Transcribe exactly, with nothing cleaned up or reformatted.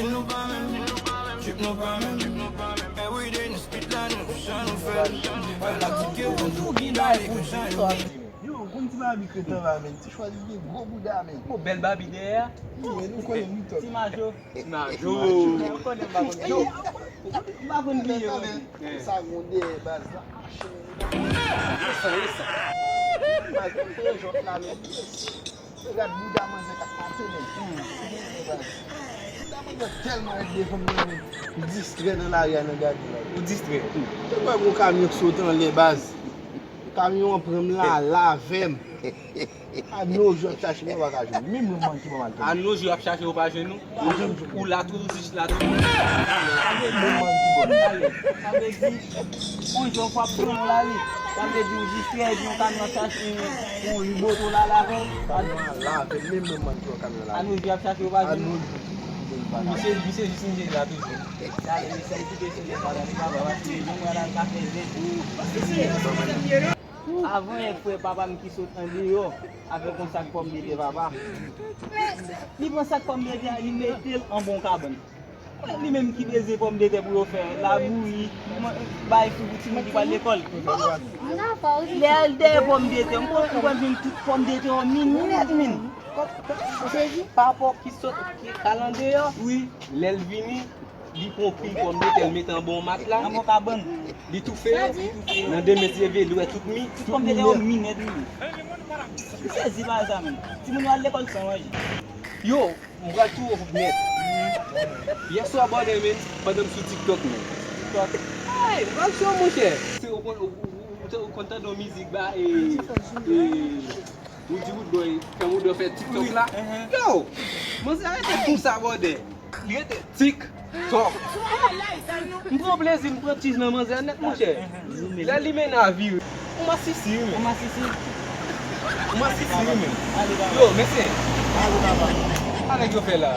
Trip nou pa menm, trip nou pa menm. Everyday nou spit la, nou jan nou fè. Yo, konn ti Babi krèt anba, men ti chwazi gen gwo bouda, men. Bon, bèl Babi dèyè a. Wi, men nou konnen nou top. Ti Majo. Ti Majo. Ou konnen m pa konn. Yo, m pa konn bliye, man. Sa gon dèyè baz la. Mache. E sa, e sa. Baz, mwen te jòt la, men. Gad bouda manzè k ap pase, men. Bouda manzè tèlman rèd devan m, men. M distrè nan lari a, nan gade la. Ou distrè. Ou wè gon kamyon k sot anlè, baz. Kamyon an pran m la, la avè m. A no jou ap chache m, yo pa ka jwenn. Menm mwen ki ban m al. A no jou ap chache, yo pa jwenn ou. Ou la tou, ou jis la tou. Menm mwen ki ban m. Sa vle di, yon jou fwa pran w la, wi. Sa vle di, ou jis trè byen, yon kamyon chache yon riboto la, la avè w. Kamyon la avè m, menm mwen ki ban kamyon la. A no jou ap chache, yo pa jwenn ou. Misye, misye jis misye la toujou. Gade, mesye, m kite sou lè sa, gade, papa, paske yon mwen la, l ka fè zèt. Avan yè, frè papa m ki sot andeyò avèk yon sak pòmdetè, papa. Li pran sak pòmdetè a, li mete l anba yon kabann. Li menm ki peze pòmdetè pou yo fè labouyi, bay fou pou timoun ki pral lekòl. Lè al dèyè pòmdetè, m pral, m pral jwenn tout pòmdetè yo min, nèt min. Papò ki sot, ki al andeyò. Wi. Lè l vini, li pran pil pòmdetè, l mete anba yon matla. Anba yon kabann. Li toufe yo. Nan demen, li leve, li wè tout mi. Tout pòmdetè yo mi nèt, mi. M sezi pa sa, menm. Timoun yo al lekòl san manje. Yo, m pral touye w nèt. Yèswa, bòdè, menm, pandan m sou TikTok, menm. TikTok. Hey, m pral sou, monchè. Se ou konn, ou, ou, ou, ou konn tande yon mizik ba, e, e, Woody Woodboy, fè Woodboy fè TikTok la. Yo, manzè a rete konsa, bòdè. Li rete TikTok. M pran plezi, m pran tchiz nan manzè a nèt, monchè. Lè li mennen a vire. Ou masisi, wi, men. Ou masisi? Ou masisi, wi, men. Yo, mesye. Sa nèg yo fè la?